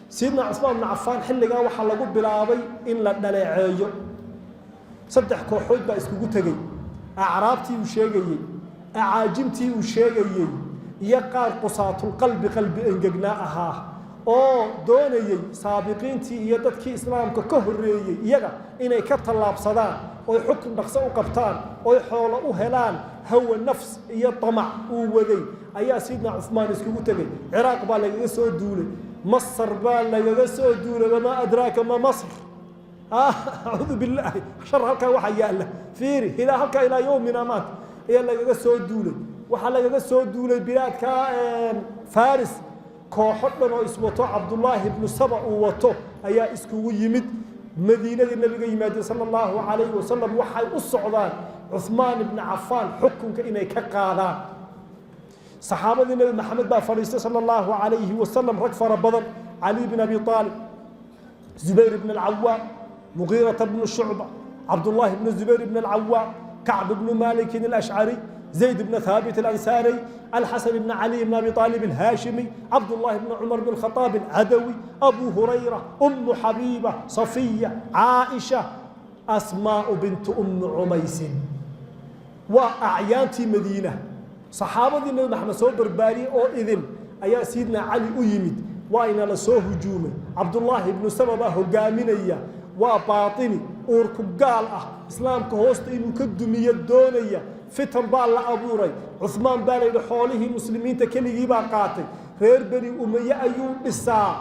Sayidna Cusmaan bnu Cafaan xilligaa waxaa lagu bilaabay in la dhaleeceeyo. Saddex kooxood baa iskugu tegey: acraabtii uu sheegayey, acaajimtii uu sheegayey, iyo qaar qusaatulqalbi, qalbi engegnaa ahaa oo doonayey saabiqiintii iyo dadkii islaamka ka horreeyey iyaga inay ka tallaabsadaan oy xukun dhaqso u qabtaan oy xoolo u helaan. Hawa nafs iyo tamac uu waday ayaa Sayidna Cumaan iskugu tegey. Ciraaq baa lagaga soo duulay, Masar baa lagaga soo duulay. Wamaa adraaka ma Masr? Acuudu billaahi shar. Halkaa waxaa yaalla fiiri, ilaa halkaa ilaa yowmina maanta ayaa lagaga soo duulay. Waxaa lagaga soo duulay bilaadka Faris. Kooxo dhan oo iswato, Cabdullaahi ibnu Saba uu wato, ayaa iskugu yimid Madiinadii Nabiga yimaadeen sala Allahu calayhi wasalam. Waxay u socdaan Cuhmaan ibni Cafaan xukunka inay ka qaadaan. Saxaabadii Nebi Maxamed baa fadhiistay sala Allahu calayhi wasalam, rag fara badan: Cali bn Abi Aalib, Zubayr bn Alcawaam, Mugiirata bnu Shucba, Cabdullaahi bnu Zubayr bn Alcawaam, Kacb bnu Malikin Alashcari, زيد بن ثابت الأنساري، الحسن بن علي بن أبي طالب الهاشمي، عبد الله بن عمر بن الخطاب العدوي، أبو هريرة، أم حبيبة، صفية، عائشة، أسماء بنت أم عميس. وأعيانتي مدينة، صحابة النبي محمد soo barbaariyey oo idin ayaa Sayidna Cali u yimid. Waa ina la soo hujuumay, Cabdullaahi ibnu Saba baa hogaaminaya. Waa baatini uurku gaal ah, islaamka hoosta inuu ka dumiyo doonaya. Fitan baa la abuuray. Cuhmaan baa la yidhi xoolihii muslimiinta keligii baa qaatay, reer Beni Umaye ayuu dhisaa,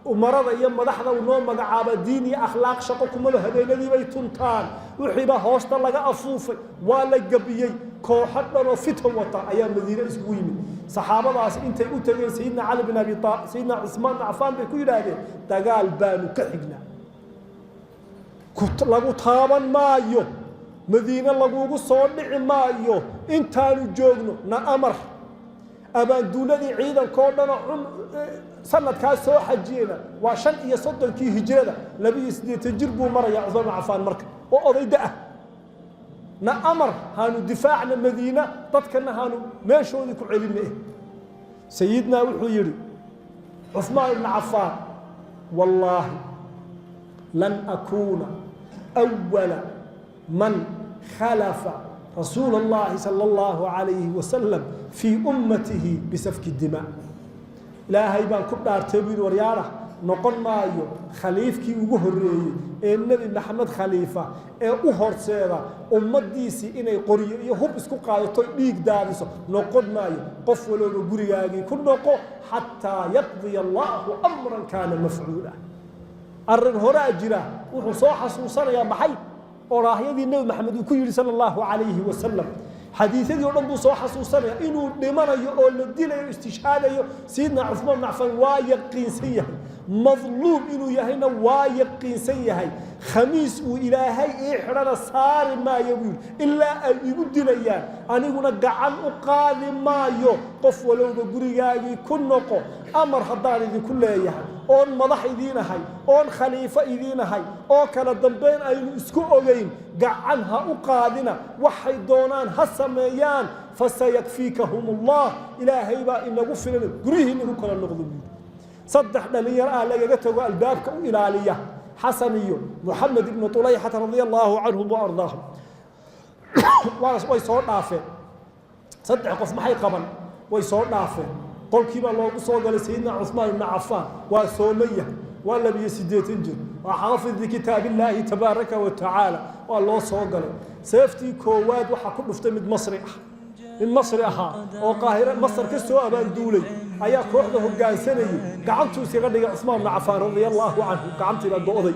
umarada iyo madaxda uu noo magacaaba diin iyo akhlaaq shaqo kumaba, habeenadii bay tuntaan. Wixiibaa hoosta laga afuufay, waa la gabiyey. Kooxo dhan oo fitan wata ayaa Madiine isugu yimid. Saxaabadaasi intay u tageen Sayidna Cali bin Abi Sayidna Cusmaan bin Cafaan bay ku yidhaahdeen: "Dagaal baanu ka xignaa, lagu taaban maayo, Madiine lagugu soo dhici maayo intaanu joogno. Na amar." Abaanduuladii ciidankoo dhanoo sanadkaa soo xajiyeyna waa 35-kii hijrada, 82 jir buu maraya Cusmaan bin Cafaan marka, oo oday da ah. "Na amar, haanu difaacna Madiina, dadkana haanu meeshoodii ku celinna." Sayidnaa wuxuu yidhi Cuثmaan ibn Cafaan: "Wallaahi lan akuuna أwala man khalafa rasuula اllahi salى اllahu عalayhi wasalam fii ummatihi bisafki dimaa. Ilaahay baan ku dhaartay," buu yidhi, "waryaala, noqon maayo khaliifkii ugu horreeyey ee Nebi Maxamed khaliifa ee u horseeda ummaddiisii inay qoryo iyo hub isku qaadato, dhiig daadiso. Noqon maayo. Qof walooba gurigaagii ku noqo xataa yaqdiya Allahu amran kaana mafcuula." Arrin horaa jira. Wuxuu soo xasuusanayaa maxay? Oraahyadii Nebi Maxamed uu ku yidhi sala Allahu calayhi wasalam. Xadiisyadii o dhan buu soo xasuusanaya, inuu dhimanayo oo la dilayo, istishhaadayo. Sayidna Cuثmaan bn Cafaan waa yaqiinsan yahay, madluum inuu yahayna waa yaqiinsan yahay. "Khamiis uu Ilaahay ii xidhana saari maayo," buu yidhi, "ilaa ay igu dilayaan, aniguna gacan u qaadi maayo. Qof walowba gurigaagii ku noqo. Amar haddaan idinku leeyahay oon madax idiin ahay oon khaliifo idiin ahay oo kala dambeyn aynu isku ogeyn, gacan ha u qaadina. Waxay doonaan ha sameeyaan. Fasayakfiikahum Allah, Ilaahay baa inagu filan, guryihiina ku kala noqdo," buu yidhi. Saddex dhalinyaro ah lagaga tago albaabka u ilaaliya, Xasan iyo Moxamed ibnu Tulayxata radia Allahu canhum wa ardaahum. Way soo dhaafeen. Saddex qof maxay qaban? Way soo dhaafeen. Qolkiibaa loogu soo galay Sayidina Cuثmaan ibnu Cafaan. Waa sooman yahay, waa 82 jir, waa xaafid likitaab illaahi tabaaraka wa tacaala. Waa loo soo galay. Seeftii koowaad waxaa ku dhuftay mid Masri ah. Mid Masri ahaa oo Qaahire Masar ka soo abaanduulay ayaa kooxda hoggaansanayay. Gacantuu iskaga dhigay Cuثmaan ibnu Cafaan radia Allahu canhu. Gacantii baa go'day.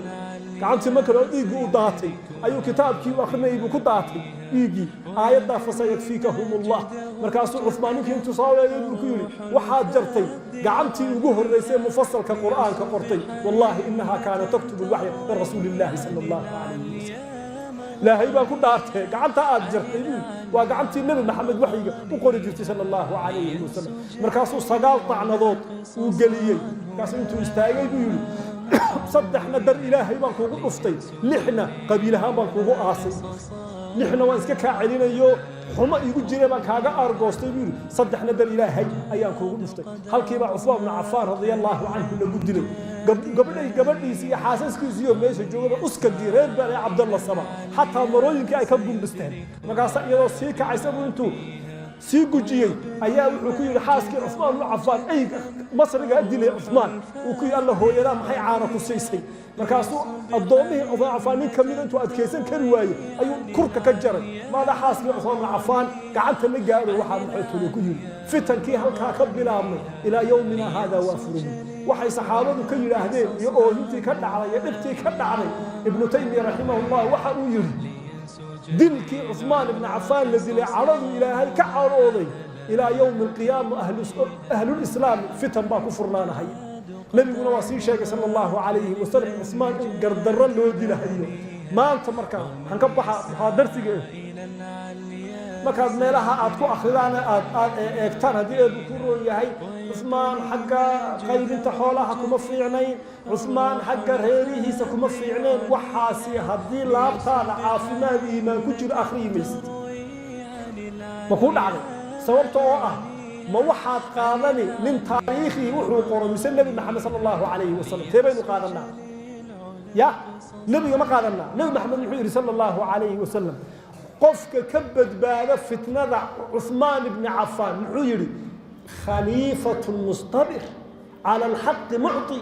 Gacantii markale oo dhiiggii u daatay ayuu kitaabkii u akrinayay buu ku daatay dhiiggii, aayaddaa "fasayakfiikahum Allah". Markaasuu Cuثmaan ninkii intuu soo weegay buu ku yidhi: "Waxaad jartay gacantii ugu horreysay mufasalka Qur'aanka qortay. Wallaahi innahaa kaana taktubu alwaxya min rasuuli illaahi sala Allahu calayhi wasalam. Ilaahay baan ku dhaartee, gacanta aad jartay," buu, "waa gacantii Nebi Maxamed waxyiga u qori jirtay sala Allahu calayhi wasalam." Markaasuu sagaal tacnadood uu geliyey. Markaasuu intuu istaagay buu yidhi: "Saddexna dar Ilaahay baan kuugu dhuftay, lixna qabiil ahaan baan kuugu aasay." Lixna waan iska kaa celinayo, xumo iigu jira baan kaaga aargoostay, buu yidhi. Saddexna dar Ilaahay ayaan kuugu dhuftay. Halkiibaa Cusmaan bnu Cafaan radia Allaahu canhu lagu dilay. Gabadhay gabadhiisi iyo xaasaskiisiiyo meesha joogaba uskagii reer Bani Cabdalla Saba xataa marooyinkii ay ka gumbisteen. Markaasa iyadoo sii kacaysa buu intuu sii gujiyey ayaa wuxuu ku yidhi xaaskii Cusmaan bnu Cafaan, ey masrigaa dilay Cusmaan, uu ku yidhi: "Alla, hooyadaa maxay caana ku siisay?" Markaasuu addoommihii Cusmaan Cafaan nin ka mida intuu adkaysan kari waayey ayuu kurka ka jaray. Maada xaaskii Cusmaan bnu Cafaan gacanta la gaadho. Waxaa maxaytolo ku yidhi, fitankii halkaa ka bilaabmay ilaa yowmina haadaa waa furayay. Waxay saxaabadu ka yidhaahdeen iyo oohintii ka dhacday iyo dhibtii ka dhacday, Ibnu Taymiya raximahullah waxa uu yidhi: dilkii Cusmaan ibni Cafaan la dilay, cadhadu Ilaahay ka cadhooday, ilaa yowmi alqiyaama ahlulislaam fitan baa ku furnaanahaya. Nebiguna waa sii sheegay sala Allahu calayhi wasalam Cusmaan in gardarro loo dilahayo. Maanta marka waxaan ka baxa waxaa darsiga markaad meelaha aad ku akridaan, aad eegtaan, haddii eebu ku roon yahay, Cusmaan xagga qaybinta xoolaha kuma fiicnayn, Cusmaan xagga reerihiisa kuma fiicnayn, waxaasi haddii laabtaada caafimaad iimaan ku jiro akhriyi maysid. Ma kuu dhacday? Sababta oo ah, ma waxaad qaadani nin taariikhii wuxuu qoro mise Nebi Maxamed sala Allahu calayhi wasalam? Tee baynu qaadanaa? Ya nebiga ma qaadanaa? Nebi Maxamed muxuu yidhi sala Allahu calayhi wasalam? Qofka ka badbaada fitnada Cusmaan ibni Cafaan, muxuu yidhi? Khaliifatu mustabir cala alxaqi mucti.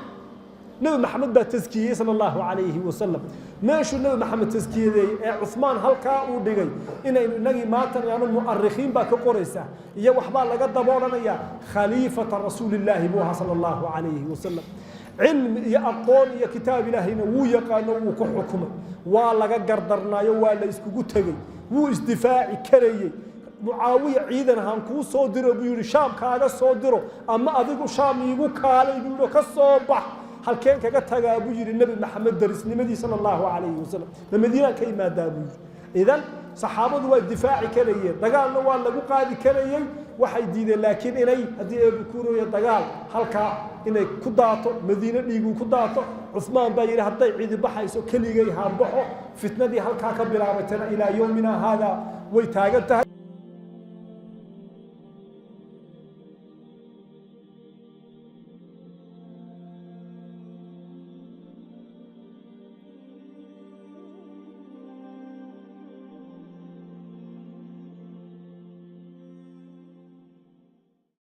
Nebi Maxamed baa taskiyey sala Allahu calayhi wasalam. Meeshuu Nebi Maxamed taskiyadeeyey ee Cusmaan halkaa uu dhigay, inaynu inagii maanta yaanu mu'arikhiin baa ka qoraysaa iyo waxbaa laga daba odhanayaa. Khaliifata rasuulillaahi buu ahaa sala Allahu calayhi wasalam. Cilmi iyo aqoon iyo kitaab Ilaahayna wuu yaqaano, wuu ku xukumay. Waa laga gardarnaayo, waa la iskugu tegey, wuu isdifaaci karayey. Mucaawiya ciidan haan kuu soo diro buu yidhi, Shaam kaaga soo diro ama adigu Shaam iigu kaalay buu yidhi, ka soo bax. Halkeen kaga tagaa, buu yidhi, Nebi Maxamed darisnimadii sala Allahu calayhi wasalam? Ma Madiinaan ka imaadaa, buu yidhi. Idan saxaabadu waa difaaci karayeen, dagaalna waa lagu qaadi karayey. Waxay diideen laakiin inay haddii eebu kuurooya dagaal halkaa inay ku daato, Madiine dhiiguu ku daato. Cusmaan baa yidhi: "Hadday cidi baxayso, keligay haan baxo." Fitnadii halkaa ka bilaabatana ilaa yowmina haadaa way taagan tahay.